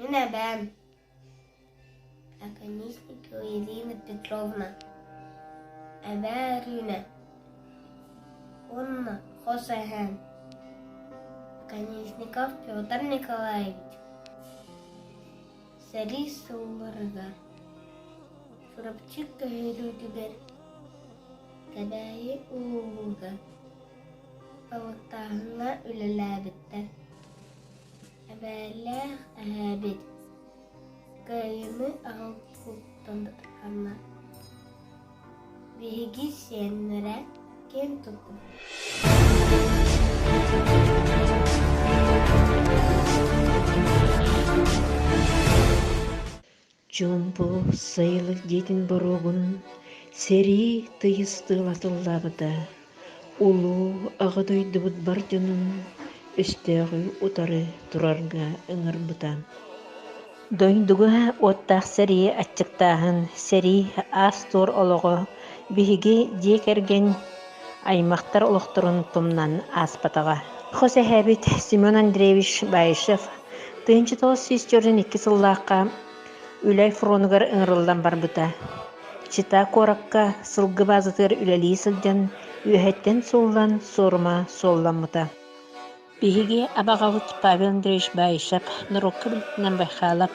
Мин эбээм Оконешникова Ирина Петровна, эбээ Өрүүнэ уонна хос эһээм Оконешников Петр Николаевич сэрии сылларыгар Чурапчы көһөрүүтүгэр Кэбээйи улууһугар балыктааһыҥҥа үлэлээбиттэр. Эбээлээх эһээбит Кыайыыны аҕалбыттарына биһиги сиэннэрэ киэн туттабыт. Чуумпу сайылык дьиэтин боруогун сэрии тыйыс тыала тыллаабыта, улуу Аҕа дойдубут бар дьонун өстөөҕү утары турарга ыҥырбыта. Дойдуга уоттаах сэрии аччыктааһын, сэрии аас-туор олоҕо биһиги дьиэ кэргэн аймахтар олохторун тумнан ааспатаҕа. Хос эһээбит Семен Андреевич Баишев 1942 сыллаахха үлэ фронугар ыҥырыллан барбыта. Чита куоракка сылгы базатыгар үлэлии сылдьан үөһэттэн сууллан суорума суолламмыта. Биһиги абаҕабыт Павел Андреевич Баишев норуокка билбитинэн Байхаалап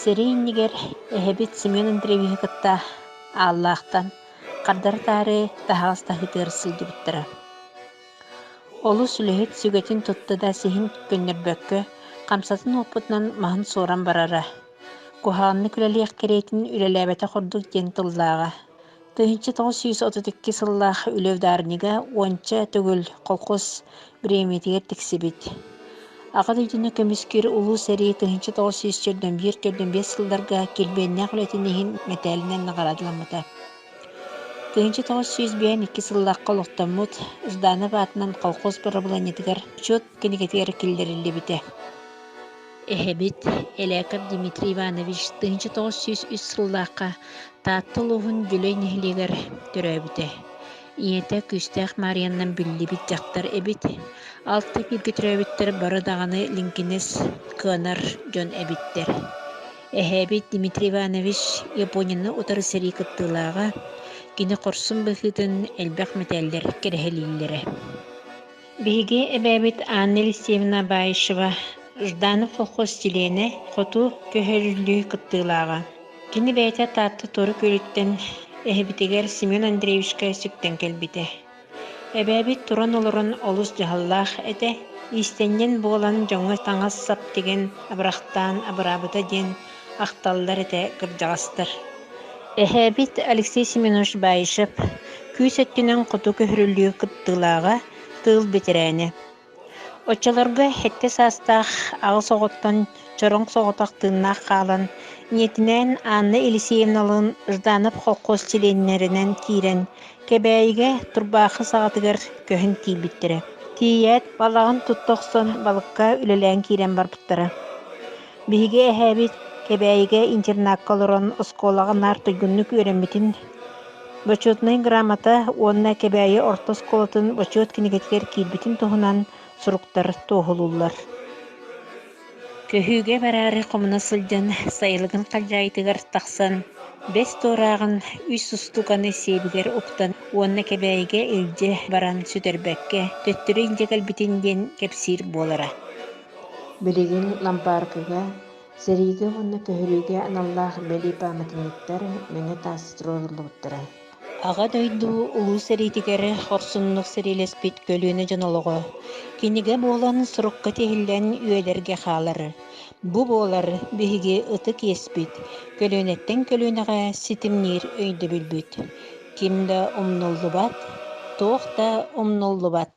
сэрии иннигэр эһэбит Семен Андреевиһы кытта Ааллаахтан хардары-таары таһаҕас таһыытыгар сылдьыбыттара. Олус үлэһит сүгэтин тутта да сиһин көннөрбөккө, хамсатын уоппутунан маһын суоран барара. Куһаҕаннык үлэлиэх кэриэтин үлэлээбэтэх ордук диэн тыллааҕа. 1932 сыллаах үлэ ударнига уонча төгүл колхоз бириэмийэтигэр тиксибит. Аҕа дойдуну көмүскүүр Улуу сэрии 1941-45 сылларга килбиэннээх үлэтин иһин мэтээлинэн наҕараадаламмыта. 1952 сыллаахха олохтоммут Жданов аатынан колхоз бырабылыанньатыгар учуот кинигэтигэр киллэриллибитэ. Эһэбит Эляков Дмитрий Иванович 1903 сыллаахха Таатта улууһун Дьүлэй нэһилиэгэр төрөөбүтэ. Ийэтэ Күүстээх Маарыйаннан биллибит дьахтар эбит. Алта бииргэ төрөөбүттэр бары даҕаны лиҥкинэс, кыанар дьон эбиттэр. Эһээбит Дмитрий Иванович Японияны утары сэрии кыттыылааҕа, кини хорсун быһыытын элбэх мэтээллэр кэрэһэлииллэрэ. Биһиги эбээбит Анна Елисеевна Баишева Жданов колхоз чилиэнэ, хоту көһөрүллүү кыттыылааҕа. Кини бэйэтэ Таатта Туора Күөлүттэн эһэбитигэр Семен Андреевичка сүктэн кэлбитэ. Эбээбит туран олорон олус дьаһаллаах этэ, иистэнньэн буолан дьоҥҥо таҥас-сап тигэн абырахтаан абыраабыта диэн ахталлар этэ кырдьаҕастар. Эһээбит Алексей Семенович Баишев күүс өттүнэн хоту көһөрүллүү кыттыылааҕа, тыыл бэтэрээнэ. Оччолорго сэттэ саастаах аҕыс оҕоттон чороҥ соҕотох тыыннаах хаалан, ийэтинээн Анна Елисеевналыын Жданов холкуос чилиэннэринэн киирэн, Кэбээйигэ Турбаахы саҕатыгар көһөн киирбиттэрэ. Тиийээт, балаҕан тутта охсон балыкка үлэлээн киирэн барбыттара. Биһиги эһээбит Кэбээйигэ интернакка олорон оскуолаҕа наар туйгуннук үөрэммитин Бочуотунай грамота уонна Кэбээйи орто оскуолатын Бочуот кинигэтигэр киирбитин туһунан суруктар туоһулууллар. Көһүүгэ бараары хомуна сылдьан сайылыгын халдьаайытыгар тахсан бэс туорааҕын үс устуканы сиэбигэр уктан уонна Кэбээйигэ илдьэ баран сүтэрбэккэ төттөрү илдьэ кэлбитин диэн кэпсиир буолара. Билигин Лампааркыга сэриигэ уонна көһөрүүгэ аналлаах бэлиэ пааматынньыктар мэҥэ таас туруоруллубуттара. Аҕа дойду Улуу сэриитигэр хорсуннук сэриилэспит көлүөнэ дьон олоҕо кинигэ буолан сурукка тиһиллэн үйэлэргэ хаалар. Бу буолар биһиги ытык иэспит, көлүөнэттэн көлүөнэҕэ ситимниир өйдөбүлбүт. Ким да умнуллубат, туох да умнуллубат.